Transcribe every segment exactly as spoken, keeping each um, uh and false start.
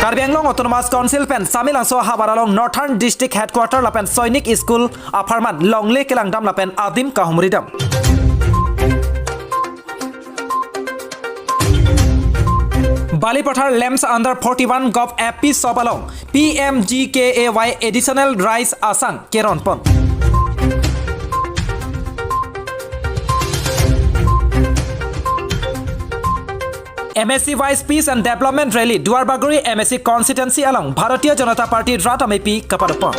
Karbi Anglong Autonomous Council pen Samelangso ahavar along Northern District Headquarter lapen Sainik School apharman longle kelangdam lapen adim kahumridam. Balipathar LAMPS under forty-one Govt F P shop along P M G K A Y Additional Rice Asang keronpon. M A C Wise Peace and Development Rally Duarbagori M A C Constituency along Bharatiya Janata Party rat amepi kapadopon.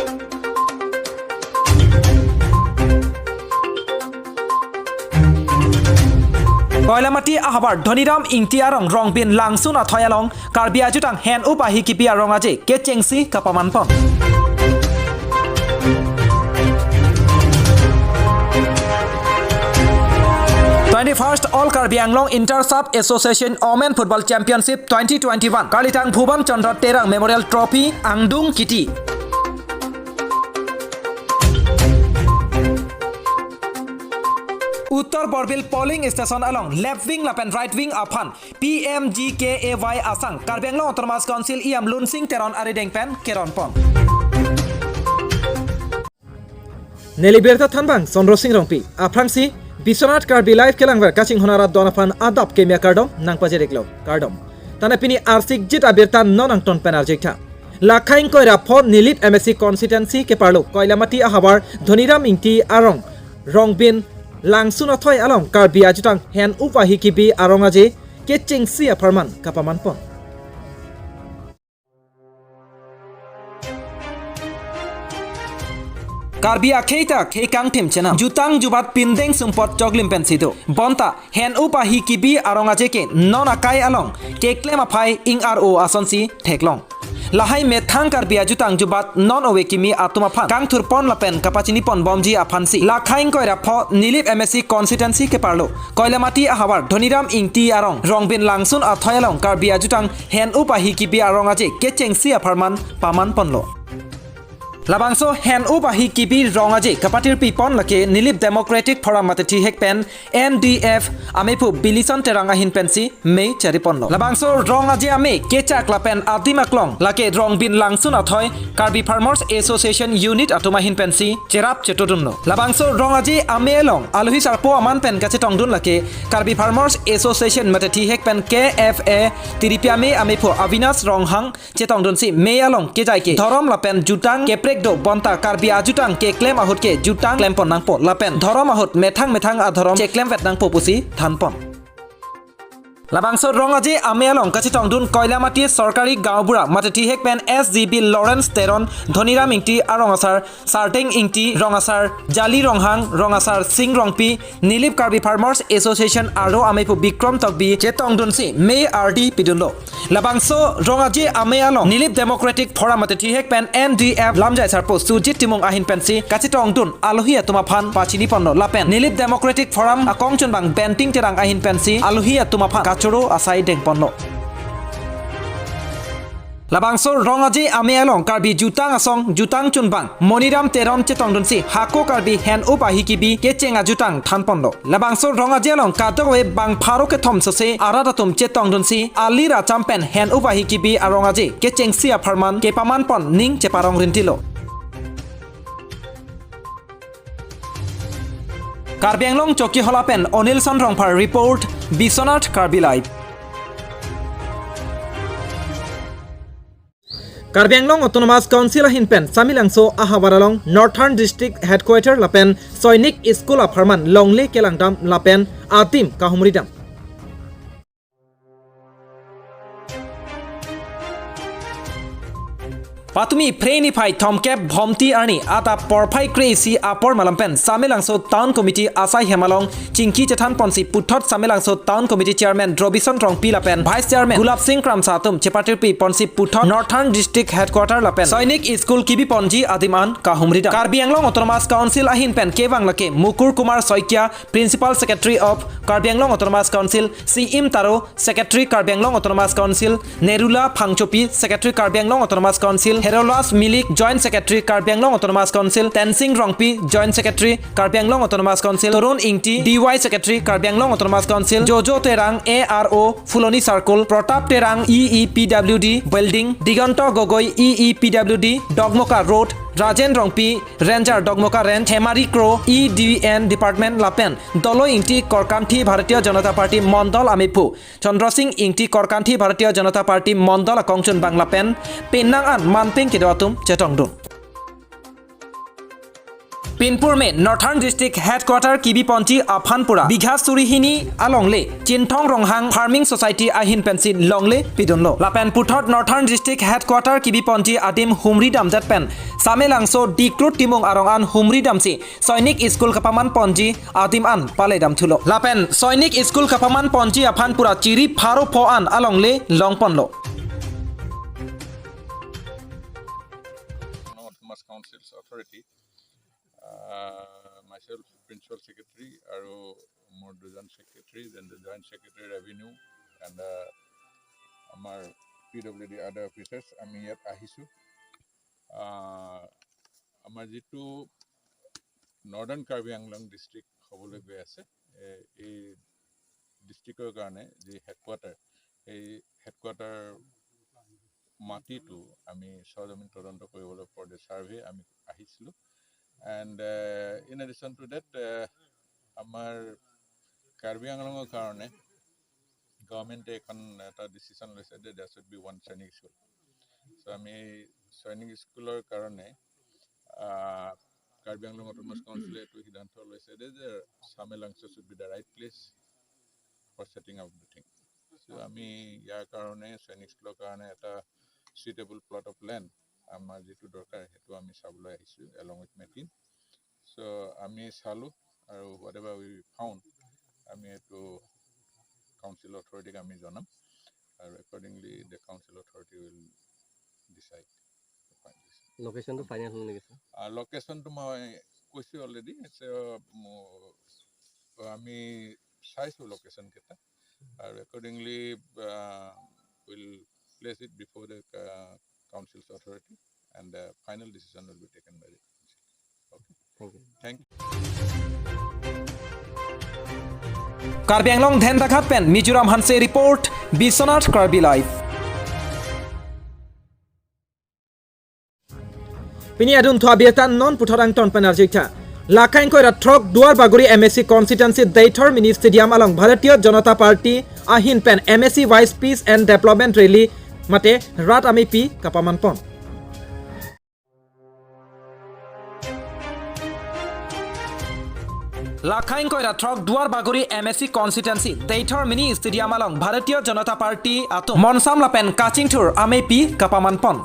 Koilamati ahavar Dhoniram Ingti arong Rongbin Langsun athoi along Karbi ajutang hen-up ahi kipi arong aje kechengsi kapamanpon. Twenty-first All Karbi Anglong Inter Sub Association Women Football Championship twenty twenty-one kalitang Bhuban Chandra Terang Memorial Trophy angdung kiti. Uttar Borbil polling station along left wing lapen right wing aphan P M G K A Y asang Karbi Anglong Autonomous Council E M Lunsing Teron arideng pen keronpon. Neli birta thanbang Sondro Sing Rongpi, aphrangsi Biswanath Karbi Live kelangver kachinghon arat don aphan adap kemia kardom nangpajir-iklo, kardom. Tane pini arsikjit abirta non angton pen arjik tha. Lakha ingkoi ra pho Nilip M A C Constituency keparlo Koilamati ahavar Dhoniram Ingti arong Rongbin Langsun athoi along Karbi ajutang hen-up ahi kipi arong aje kechengsi apharman kapamanpon. Karbi akhei ta khei kangthim chenam. Jutang jubat pindeng sumpot choklim pensi do. Bonta hen-up ahi kipi arong aje ke non akai along keklem aphai ing-ar-o asonsi theklong. Lahai methang Karbi ajutang jubat non ove kimi atum aphan kangthurpon lapen kapachinipon bomji aphansi lakha ingkoi ra pho Nilip M A C Constituency keparlo Koilamati ahavar Dhoniram Ingti arong Rongbin Langsun athoi along Karbi ajutang hen-up ahi kipi arong aje kechengsi apharman pamanponlo. Labangso hen-up ahi kipi rong aje kapatirpipon lake Nilip Democratic Forum mate thihek pen N D F amephu Bilison Terang ahin pensi mei chariponlo. Labangso rong aje amei kechak lapen adim aklong lake Rongbin Langsun athoi Karbi Farmers Association Unit atum ahin pensi cherap chetodunlo. Labangso rong aje amei along alohi sarpo aman pen kachetongdun lake Karbi Farmers Association mate thihek pen K F A tiripi amei amephu Avinash Ronghang chetongdunsi mei along kejai ke dhorom lapen jutang keprek do bonta Karbi ajutang keklem ahut ke jutang klempon nangpo lapen dhorom ahut methang methang adhorom cheklemvet nangpo pusi thanpon. Labangso rong aje amei along kachetongdun Koilamati Sorkari Gaonbura mate thihek pen S G B Lawrence Teron, Dhoniram Ingti arong asar Sarteng Ingti, rong asar Jali Ronghang, rong asar Sing Rongpi, Nilip Karbi Farmers Association aro amephu Bikrom Tokbi chetongdunsi mei ardi pidunlo. Labangso rong aje amei along Nilip Democratic Forum mate thihek pen N D F lamjai sarpo Sujit Timung ahin pensi kachetongdun alohi atum aphan pachiniponlo lapen Nilip Democratic Forum akongchunbang Benting Terang ahin pensi alohi atum aphan kachoro asai dengponlo. Labangso rong aje amei along Karbi jutang asong jutang chunbang Moniram Teron chetongdunsi hako Karbi hen-up ahi kipi kecheng ajutang thanponlo. Labangso rong aje along kadokave bang pharo kethom sose arat atum chetongdunsi alir acham pen hen-up ahi kipi arong aje kechengsi apharman kepamanpon ning cheparong rintilo. Karbi Anglong Chokihola pen Onilson Rongphar report, Biswanath Karbi Live. Karbi Anglong Autonomous Council ahin pen Samelangso ahavar along Northern District Headquarter lapen Sainik School apharman longle kelangdam lapen adim kahumridam. Patumi Phre niphai thomkep Bhomti arni adap porphai kre-isi apor malam pen Samelangso Town Committee asai hem along chingki chethanponsi puthot Samelangso Town Committee Chairman Robison Rongpi lapen Vice Chairman Gulab Singh Kramsa atum chepatirpiponsi puthot Northern District Headquarter lapen Sainik School kebiponji adim an kahumridam. Karbi Anglong Autonomous Council ahin pen kevang lake Mukur Kumar Saikia, Principal Secretary of Karbi Anglong Autonomous Council, C M Taro, Secretary Karbi Anglong Autonomous Council, Nerula Phangchopi, Secretary Karbi Anglong Autonomous Council, Herolas Milik, Joint Secretary, Karbi Anglong Autonomous Council, Tensing Rongpi, Joint Secretary, Karbi Anglong Autonomous Council, Torun Ingti, D Y Secretary, Karbi Anglong Autonomous Council, Jojo Terang, A R O, Phuloni Circle, Pratap Terang, E E P W D Building, Diganto Gogoi, E E P W D Dogmoka Road, Rajen Rongpi, Ranger Dogmoka Range, Hemari Kro, E D N Department lapen Doloi Ingti Korkanthi Bharatiya Janata Party Mondol amephu Chandra Singh Ingti Korkanthi Bharatiya Janata Party Mondol akongchunbang lapen penang an manpeng kedo atum chetongdun. Pinpur me Northern District Headquarter kebi ponji aphan pura bigha suri hini alongle Chinthong Ronghang Farming Society ahin pensi longle pidunlo. Lapen puthot Northern District Headquarter kebi ponji adim humri damdet pen Samelangso Dikrut Timung arong an humri damsi Sainik School kapaman ponji adim an pale damthulo. Lapen Sainik School kapaman ponji aphan pura chiri pharo pho an alongle longponlo. Autonomous Councils Authority, uh, myself Principal Secretary আৰু মোৰ দুজন Secretary, then the Joint Secretary Revenue and, uh, আমাৰ P W D other officers আমি ইয়াত আহিছোঁ। আহ, আমাৰ যিটো নৰ্ডাৰ্ণ কাৰ্বি আংলং ডিষ্ট্ৰিক্ট হ'বলৈ গৈ আছে, এ, এই ডিষ্ট্ৰিক্টৰ কাৰণে যি হেডকোৱাৰ্টাৰ, সেই হেডকোৱাৰ্টাৰ মাটিটো আমি চৰজমিন তদন্ত কৰিবলৈ for the survey আমি আহিছিলোঁ। And, uh, in addition to that, uh, আমাৰ কাৰ্বি আংলঙৰ কাৰণে গভৰ্ণমেণ্টে এখন এটা ডিচিশ্যন লৈছে যে there should be one Sainik School। চ' আমি সৈনিক স্কুলৰ কাৰণে, আহ, কাৰ্বি আংলং অট'নমাছ কাউন্সিলে এইটো সিদ্ধান্ত লৈছে যে, যে Samelangso should be the right place for setting up the thing। চ' আমি ইয়াৰ কাৰণে, সৈনিক স্কুলৰ কাৰণে এটা চুইটেবল প্লট অফ লেণ্ড আমাৰ যিটো দৰকাৰ, সেইটো আমি চাবলৈ আহিছোঁ along with my team। চ' আমি চালোঁ আৰু whatever we found, আমি এইটো কাউন্সিল অথৰিটিক আমি জনাম আৰু accordingly the council authority will decide। লোকেশ্যনটো ফাইনেল হ'ল নেকি, ছাৰ? লোকেশ্যনটো মই কৈছোঁ অলৰেডি। চ' আমি চাইছোঁ লোকেশ্যনকেইটা আৰু accordingly will place it before the council's authority and the final decision will be taken by the council। Okay। Thank you। Thank you। Karbi Anglong Dhendagat pen Mizoram Hanse report, Biswanath Karbi Live. Pini adun thu abirta non puthot angton pen arjutha. Lakha ingkoi ra throk Duar Bagori M A C constituency Deithor Mini Stadium along Bharatiya Janata Party ahin pen M A C Vice Peace and Development Rally mate rat amepi kapaman pon. Lakha ingkoi ra throk Duar Bagori M A C constituency Deithor Mini Stadium along Bharatiya Janata Party atum monsam lapen kachingthur amepi kapaman pon.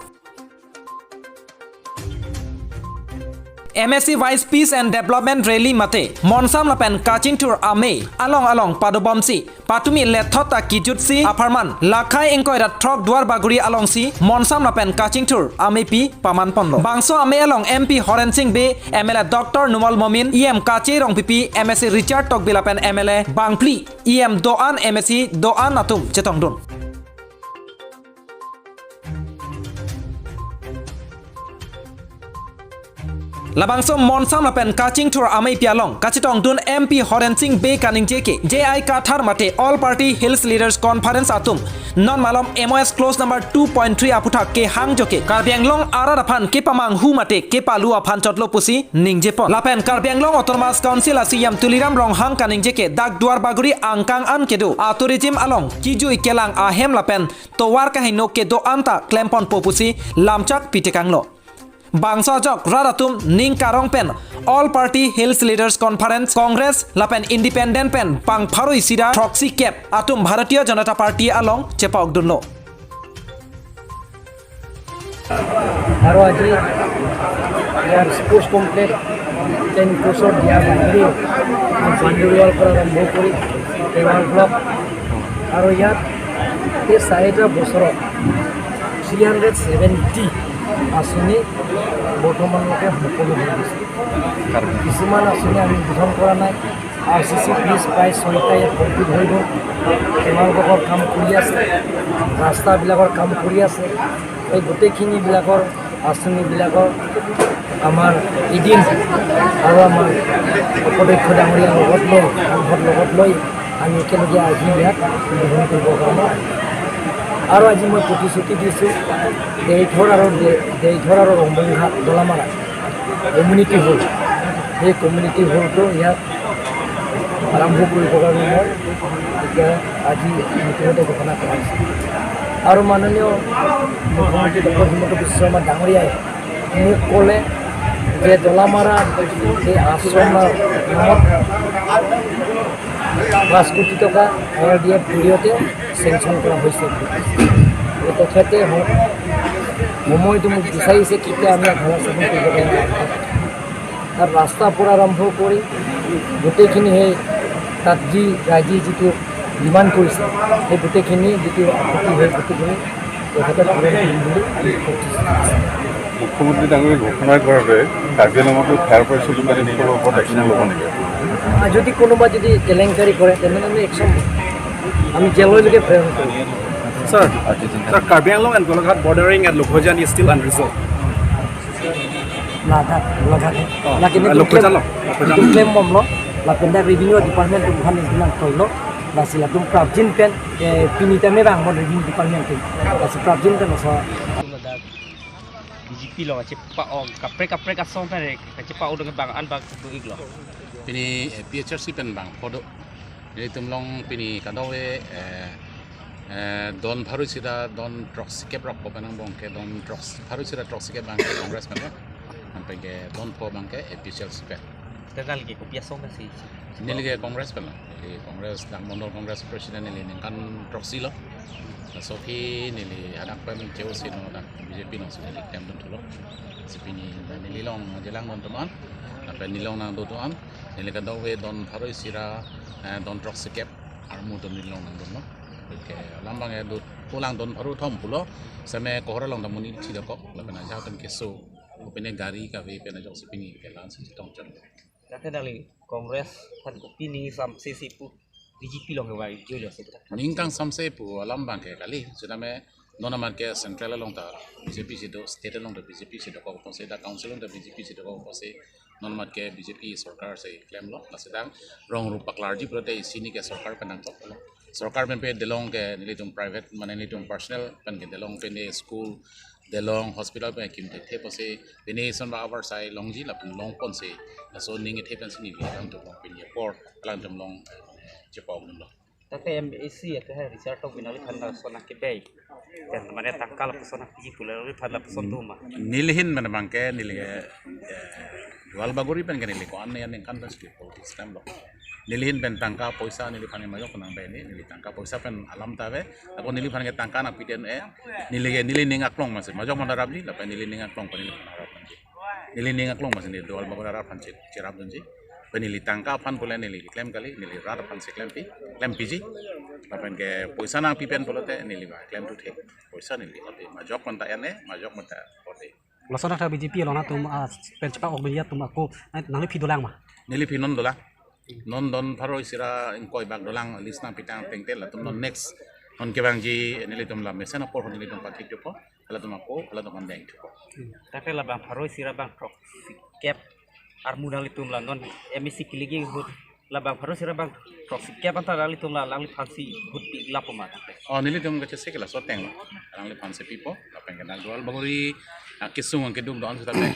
M A C Vice Peace and Development Rally mate monsam lapen kachingthur amei along along padobomsi patumi lethot ta kijutsi apharman lakha ingkoi ra throk Duar Bagori alongsi monsam lapen kachingthur amepi paman ponlo. Bangso amei along M P Horen Sing Bey, M L A Doctor Numal Momin, E M Kache Rongpipi, M A C Richard Tokbi lapen M L A bangphli, E M do-an, M A C do-an atum chetongdun. Labangso monsam lapen kachingthur amepi along kachetongdun M P Horen Sing Bey kaningje ke J I Kathar mate All Party Hills Leaders Conference atum non malom M O S clause number two point three aputhak kehang jo ke Karbi Anglong arat aphan kepamanghu mate kepalu aphan chotlo pusi ningje pon. Lapen Karbi Anglong Autonomous Council a C E M Tuliram Ronghang kaningje ke dak Duar Bagori angkang an kedo a tourism along kijui kelang ahem lapen tovar kaheno kedo-an ta klem ponpo pusi lamchak pitekanglo. Bangso ajok rat atum ning karong pen All Party Hills Leaders Conference, Congress lapen Independent pen bang pharo isi ra throksi kep atum Bharatiya Janata Party along chepokdunlo. আৰু আজি ইয়াৰ sports complex, ten ক্ৰ'ৰ্ছৰ দিয়া মন্দিৰ, বাউণ্ডেৰী ৱালৰ পৰা আৰম্ভ কৰি paver block আৰু ইয়াত এই চাৰিটা বছৰত থ্ৰী হাণ্ড্ৰেড ছেভেণ্টি আঁচনি বৰ্তমানলৈকে সম্পূৰ্ণ হৈ গৈছে। কিছুমান আঁচনি আমি উদ্বোধন কৰা নাই। আৰ চি চি ব্ৰিজ প্ৰায় ছয়টা ইয়াত কমপ্লিট হৈ গ'ল। পেভাৰ ব্লকৰ কাম কৰি আছে, ৰাস্তাবিলাকৰ কাম কৰি আছে। এই গোটেইখিনিবিলাকৰ আঁচনিবিলাকৰ আমাৰ এডিএম আৰু আমাৰ উপাধ্যক্ষ ডাঙৰীয়াৰ লগত লৈ, সংঘৰ লগত লৈ আমি একেলগে আজি ইয়াত উদ্বোধন কৰিবৰ কাৰণে আহিছোঁ। আৰু আজি মই প্ৰতিশ্ৰুতি দিছোঁ, দেইথৰ আৰু দে-, দেইথৰ আৰু ৰংবংঘা দলামাৰা কমিউনিটি হল, সেই কমিউনিটি হলটো ইয়াত আৰম্ভ কৰিবৰ কাৰণে মই এতিয়া আজি ইতিমধ্যে ঘোষণা কৰা হৈছে। আৰু মাননীয় মুখ্যমন্ত্ৰী ডক্টৰ হিমন্ত বিশ্ব শৰ্মা ডাঙৰীয়াই মোক ক'লে যে দলামাৰা এই আশ্ৰমৰ নামত পাঁচ কোটি টকা আই আৰ ডি এফ জৰিয়তে চেংচন কৰা হৈছে। তেখেতে স-, সময়টো মোক বিচাৰিছে, কেতিয়া আমি ঘৰ চাফা কৰিব পাৰিম। আৰু ৰাস্তাৰ পৰা আৰম্ভ কৰি গোটেইখিনি সেই তাত যি ৰাইজে যিটো ডিমাণ্ড কৰিছে, সেই গোটেইখিনি যিটো আপত্তি, সেই গোটেইখিনি তেখেতে পূৰণ কৰিম বুলি আমি প্ৰতিশ্ৰুতি দিছোঁ। মুখ্যমন্ত্ৰী ডাঙৰীয়াই ঘোষণা কৰাৰ দৰে কাৰ্বি আংলঙতো ফায়াৰ ফাইটাৰ্ছৰ দোকানী সকলৰ ওপৰত একশ্যন ল'ব নেকি? আৰু যদি কোনোবা যদি কেলেংকাৰী কৰে, তেনেহ'লে আমি একশ্যন ল'ম। আমি জেললৈকে প্ৰেৰণ কৰিম। Sir, sir, Karbi Anglong and Golaghat bordering at Lokhojan is still unresolved. Ladak, Golaghat. Oh, Lakin ah, itu Lokhojan klaim, lo, Lokhojan. Itu klaim bomlo. Lapen dak revenue department atum aphan itu nangtoilo. Lasi latum prapjin pen, eh, pini tame bang mon revenue department atum. Lasi prapjin pen so. Ladak B J P along kachepa-ong, kaprek kaprek asong pen re kachepa-ong dong bang an bang do-iklo. Pini, eh, P H R C pen bang phodo. Nelitum along pini kadokave, eh, eh, don pharo isi ra don throksi kep rok ko pen angbong ke don throksi, pharo isi ra throksi kep bang ke Congress pen lo. Anpen ke don pho bang ke A P H L C pen. Tanggal ke kopi asong ke si? Neli ke Congress pen lo. Neli Congress, dak Mondol Congress President neli ningkan throksi lo. Laso aphi neli hadak pen cheo si no dak B J P along si neli klem dun thulo. Si pini neli along jelang dun atum an, lapen neli along nangdo atum an, neli kadokave don pharo isi ra, eh, don throksi kep armu atum neli along nangdunlo. Oke, alam bang ya dut pulang don pharo thom pulo, seme kohor along ta monit thi dokok, lapen ajahak atum keso, pine gari kave pen ajok si pini ke la-an si chetong chot. Dak ke nangli Congress aphan kopi ning samse si pu, B J P along ke vai joilo si dak. Ning kangsamse pu alam bang ke kali, sudame non amat ke central along ta B J P si do, state along ta B J P si dokok apotsi, dak council along ta B J P si dokok apotsi, non amat ke B J P sorkar si klemlo, lasi dak rong rup paklarji pulote isi ni ke sorkar pen nangtoklo. Sorkar pen pe delong ke nelitum private, mane nelitum personal pen ke delong pen school, delong hospital pen kim thekthe apotsi, pini son ba abar sai longji lapen longponsi, laso ning kethe pensi neli alangtum along pini apor, alangtum along, eh, chepa-ong dunlo. Dak ke M A C ya ke Richard Tokbi nangliphan lapuson nangkebei. Dan mane tangka lapuson nangpiji pu, nangliphan lapuson do ma? Neli ahin mane bang ke neli ke, eh, Duar Bagori pen ke neli ko-an ne ningkan ta si politics klemlo. Neli ahin pen tangka poisa neliphan majok nangbe ni, neli tangka poisa pen alam ta ave, ako neliphan ke tangka nangpidun-e, neli ke neli ning aklong masi majok manda rapji, lapen neli ning aklong pen neliphan arap nangji. Neli ning aklong masi neli Duar Bagori arat aphan che-, cherap dunji. Pen neli tangka aphan pule neli klem kali, neli rat aphan si klempi, klempiji. Lapen ke poisa nangpi pen pulote neli ba klem thuthe. Poisa neli ode majok manda en-e, majok manda ode. Laso athak B J P along atum, ah, pen chepa-ong media atum ako, eh, nangliphi dolang ma? Neliphi non dolang. Non don pharo isi ra ingkoi bak dolang list nangpi tang tengte, latum non next non kevangji nelitum la mesen apor nelitum pathik thupo, halatum ako, halatum aphan deng thupo. Dak ke labang pharo isi ra bang throksi kep armu nanglitum la non M A C keligi ahut, labang pharo isi ra bang throksi kep anta nanglitum la, nangliphan si vote pi lapo ma dak ke? Oh, nelitum kachesik laso ateng lo. Nangliphan si pipo, lapen ke dak Duar Bagori, ah, kesung keduk do-an seta te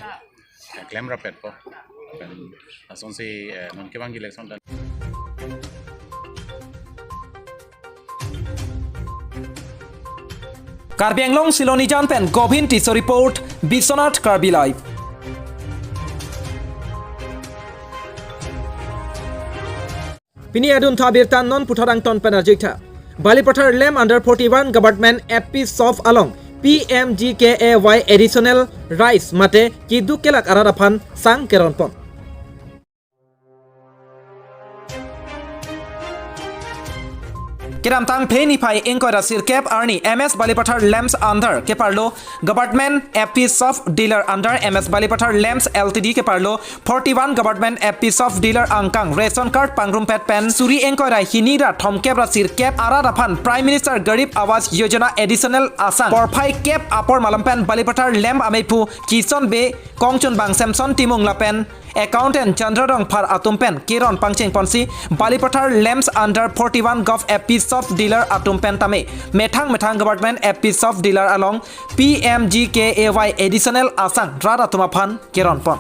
klem rapetpo. Lapen lasonsi, eh, non kevangji election ta. Karbi Anglong Silonijan pen Gobin Tisso report, Biswanath Karbi Live. Pini adunthu abirta non puthot angton pen arjuitha. Balipathar Lem under forty-one government F P shop along P M G K A Y additional rice mate keduk kelak arat aphan sang keronpon. Kedamtang Phre niphai ingkoi ra sirkep arni M S Balipathar Lamps under keparlo Government F P Soft Dealer under M S Balipathar Lamps L T D keparlo forty-one Government F P Soft Dealer angkang ration card pangrumpet pen suri ingkoi ra hini ra thomkep ra sirkep arat aphan Prime Minister Garib Awas Yojana Additional Asang porphai kep apor malom pen Balipathar Lamp ameiphu Kison Bey, kongchunbang Samson Timung lapen accountant Chandra Rongphar atum pen keron pangcheng ponsi Balipathar Lamps under forty-one Gov F P Soft Dealer atum pen tame methang methang Government F P Soft Dealer along P M G K A Y Additional Asang rat atum aphan keron pon.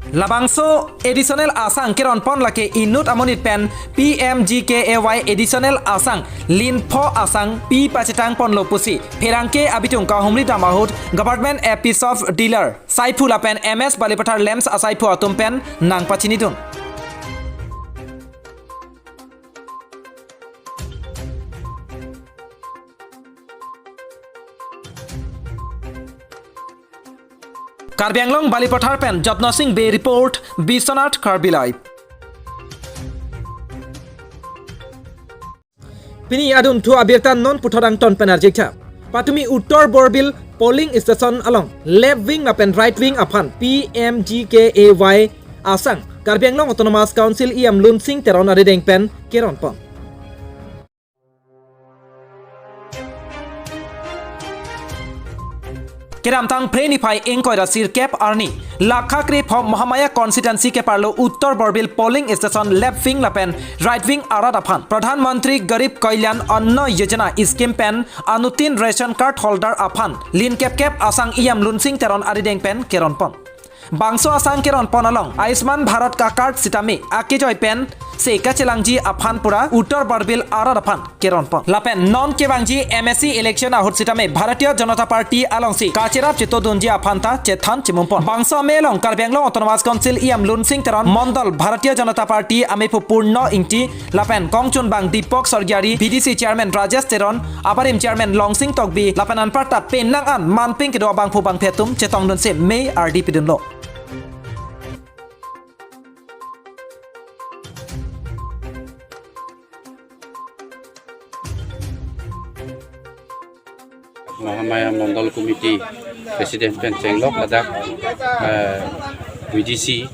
Labangso Additional Asang keron pon lake inut amonit pen P M G K A Y Additional Asang linpho asang pi pachetang ponlo pusi pherangke abitung kahumri dam ahut Government F P Soft Dealer saiphu lapen M S Balipathar Lamps asaiphu atum pen nangpachinidun. Karbi Anglong Balipathar pen Jotno Sing Bey report, Biswanath Karbi Live. Pini adunthu abirta non puthot angton pen arjik tha. Patumi Uttar Borbil polling station along left wing lapen right wing aphan P M G K A Y asang Karbi Anglong Autonomous Council E M Lunsing Teron arideng pen keron pon. Kedamtang Phre niphai ingkoi ra sirkep arni lakha krepho Mahamaya constituency keparlo Uttar Borbil polling station left wing lapen right wing arat aphan Pradhan Mantri Garib Kalyan Anna Yojana scheme pen anuttin ration card holder aphan lin kepkep asang E M Lunsing Teron arideng pen keron pon. Bangso asang keron pon along Ayushman Bharat ka card sitame akejoi pen se kachelangji aphan pura Uttar Borbil arat aphan keron pon. Lapen non kevangji M A C election ahut sitame Bharatiya Janata Party alongsi kacherap chetodunji aphan ta chethan chimum pon. Bangso amei along Karbi Anglong Autonomous Council E M Lunsing Teron, Mondol Bharatiya Janata Party ameiphu Purno Ingti lapen kongchunbang Deepak Sargiyari, B D C Chairman Rajesh Teron, abarim Chairman Longsing Tokbi lapen anparta penang an manping kedo abangphu bangphi atum chetongdunsi mei ardi pidunlo. Mahamaya Mondol Committee President pen chenglok ladak, eh, V D C,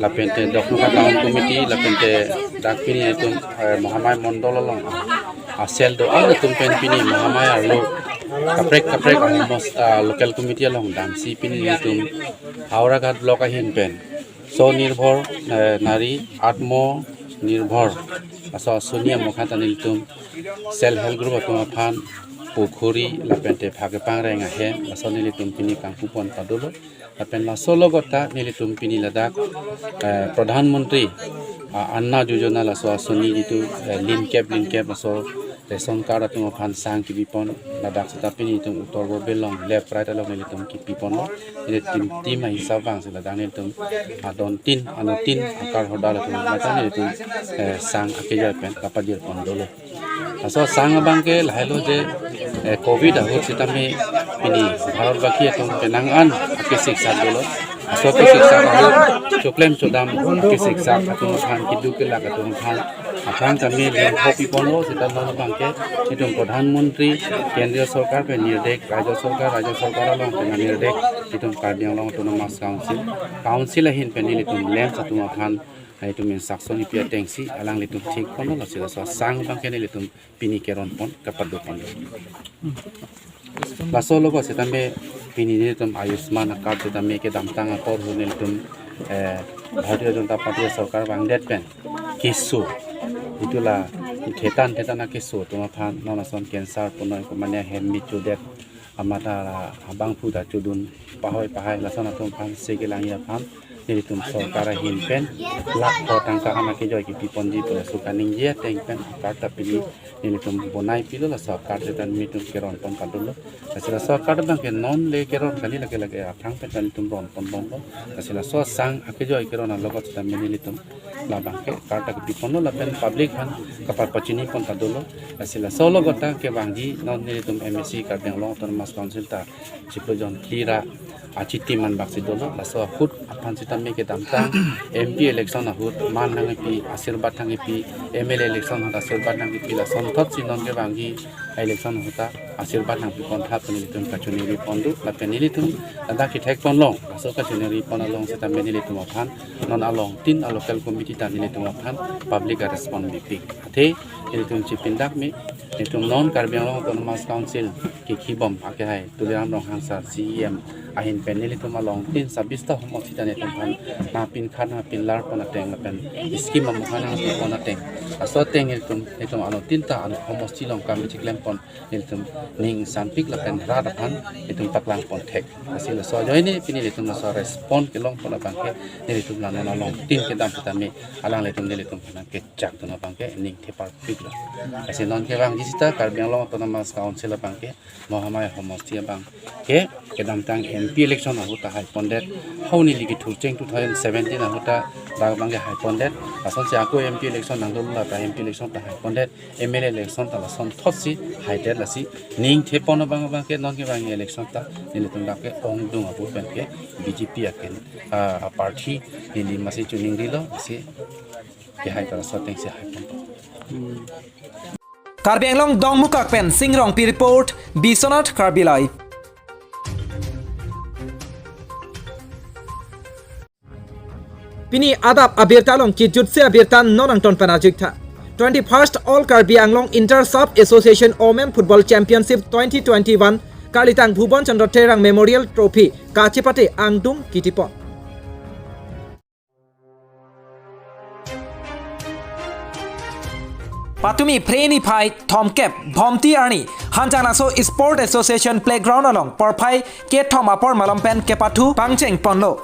lapen te Dokmoka Town Committee, lapen te dak pini itum, eh, Mahamaya Mondol along a cell do-an atum pen pini Mahamaya arlo kaprek kaprek ahormu, ah, local committee along damsi pini itum Howraghat Block ahin pen Sonirbhor, eh, Nari Atmanirbhor laso asoni amokhan ta nelitum self help group atum aphan pukhuri lapen te phak kepangreng ahem laso nelitum pini kangpu pon padolo. Lapen laso logot ta nelitum pini ladak, eh, Pradhan Mantri, ah, Anna Yojana laso asoni jitu, eh, lin kep lin kep laso ration card atum aphan sang kepi pon ladak seta pini itum Uttar Borbil along left right along nelitum kepi ponlo. Nelitum tim ahisap abang si ladak nelitum adon tin, ano tin a card holder atum mata nelitum, eh, sang akejoi pen kapadir pon dolo. Laso sang abang ke lahelo je, eh, covid ahut sitame pini Bharat baki atum penang an akesik sak dolo. Laso akesik sak ahut choklem chodam akesik sak atum aphan keduk kelak atum aphan aphrang kami lengkho pi ponlo seta non abang ke itum Pradhan Mantri, Kendriya Sorkar pen nirdek, Rajya Sorkar, Rajya Sorkar along pen nirdek, itum Karbi Anglong Autonomous Council, Council ahin pen nelitum lamps atum aphan, itum instruction ipi atengsi alanglitum thik ponlo, lasi laso sang abang ke nelitum pini keron pon kapado pon. Laso logot sitame pini nelitum Ayushman card sitame kedamtang apor hu nelitum, eh, Bharatiya Janata Party sorkar vangdet pen keso, itulo thetan thetan akeso atum aphan non ason cancer punoi kumania hem mi chudet amata abangphu ta chudun pahoi pahai lason atum aphan se kelangji aphan nelitum sorkar ahin pen lakh pho tangka an akejoi kepi ponji pu laso kaningje ateng pen card ta pini nelitum bonai pilo, laso card ta nelitum keron pon padolo. Lasi laso card abang ke non le keron kali, lake lake aphrang pen ta nelitum ron pon bomlo. Lasi laso sang akejoi keron alogot ta nelitum Labang ke karta kepi ponlo lapen public aphan kapar pachini pon ta dolo. Lasi laso alogot ta kevangji non nelitum M A C Karbi Anglong Autonomous Council ta chiklo jon phli ra achitim anbak si dolo. Laso ahut aphan sitame kedamtang M P election ahut man nangkepi, asirbat nangkepi, M L A election ahut asirbat nangkepi, lasonthot si non kevangji election ahut ta asirbat nangpi pon tha pu nelitum kachiningri pon do. Lapen nelitum ladak kethek ponlong, laso kachiningri pon along sitame nelitum aphan non along tin a local committee ta nelitum aphan public a respond bipik. Athe nelitum chipindak me, nelitum non Karbi Anglong Autonomous Council kekhibom akehai Tuliram Ronghang sir C E M ahin pen nelitum along tin sabista homosti ta nelitum aphan nangpinkhat nangpinlar pon ateng lapen scheme amukha nangpi pon ateng, laso ateng nelitum, nelitum along tin ta anu homosti along kam chiklem pon nelitum ning sanpik lapen rat aphan nelitum paklang pon thek. Lasi laso ajoine pini nelitum laso respond kelong pon abang ke nelitum la non along tin kedam sitame alanglitum nelitum aphan kechak dun abang ke ning theparpiklo. Lasi non kevangji sita Karbi Anglong Autonomous Council abang ke Mahamaya homosti abang ke kedamtang M P election ahut ta hai pondet, hau neli kethurcheng two thousand seventeen ahut ta dak abang ke hai pondet, lasonsi ako M P election nangdolo ta M P election ta hai pondet, M L A election ta lasonthot si haidet. Lasi ning thepon abang abang ke non kevang election ta nelitum dak ke ongdung abu pen ke B J P aken, ah, party neli masi chuningrilo, lasi kehai ta laso ateng si hai pon. Karbi Anglong Dongmukak pen Sing Rongpi report, Biswanath Karbi Live. Pini adap abirta along kejutsi abirta non angton pen arjuik tha. Twenty-first All Karbi Anglong Inter Sub Association Women Football Championship twenty twenty-one karlitang Bhuban Chandra Terang Memorial Trophy kachepate angdung kitipon. Patumi Phre niphai thomkep Bhomti arni Hanjanglangso Sport Association Playground along porphai kethom apor malom pen kepathu pangcheng ponlo.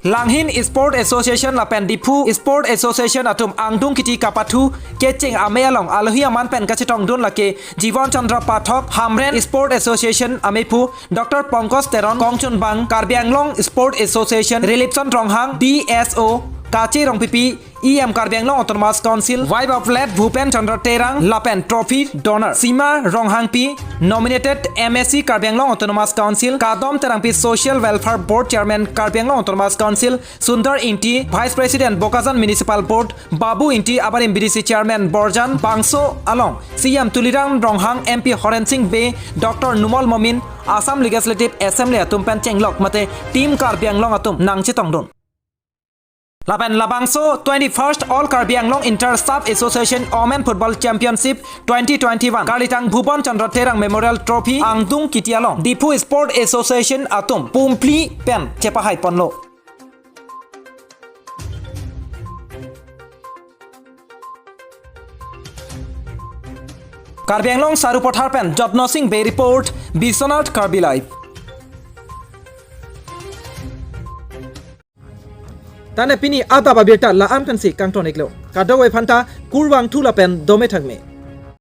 Langhin Sport Association lapen Diphu Sport Association atum angdung kiti kapathu kecheng amei along alohi aman pen kachetongdun lake Jivan Chandra Pathak, Hamren Sport Association ameiphu Doctor Pankaj Teron, kongchunbang Karbi Anglong Sport Association Rilipson Ronghang, D S O Kache Rongpipi, E M Karbi Anglong Autonomous Council, wife of late Bhupen Chandra Terang, lapen trophy donor Sima Ronghangpi, nominated M A C Karbi Anglong Autonomous Council, Kadom Terangpi Social Welfare Board Chairman Karbi Anglong Autonomous Council, Sundar Ingti, Vice President Bokajan Municipal Board, Babu Ingti abarim B D C Chairman Borjan, bangso along C M Tuliram Ronghang, M P Horen Sing Bey, Doctor Numal Momin, Assam Legislative Assembly atum pen chenglok mate Team Karbi Anglong atum nangchetongdun. Lapen labangso twenty-first All Karbi Anglong Inter Sub Association Women Football Championship twenty twenty-one karlitang Bhuban Chandra Terang Memorial Trophy angdung kiti along Diphu Sport Association atum pumphli pen chepahai ponlo. Karbi Anglong Sarupathar pen Jotno Sing Bey report, Biswanath Karbi Live. Tane pini adap abirta la-an pensi kangton iklo. Kadokave aphanta kurvangthu lapen dome thakme.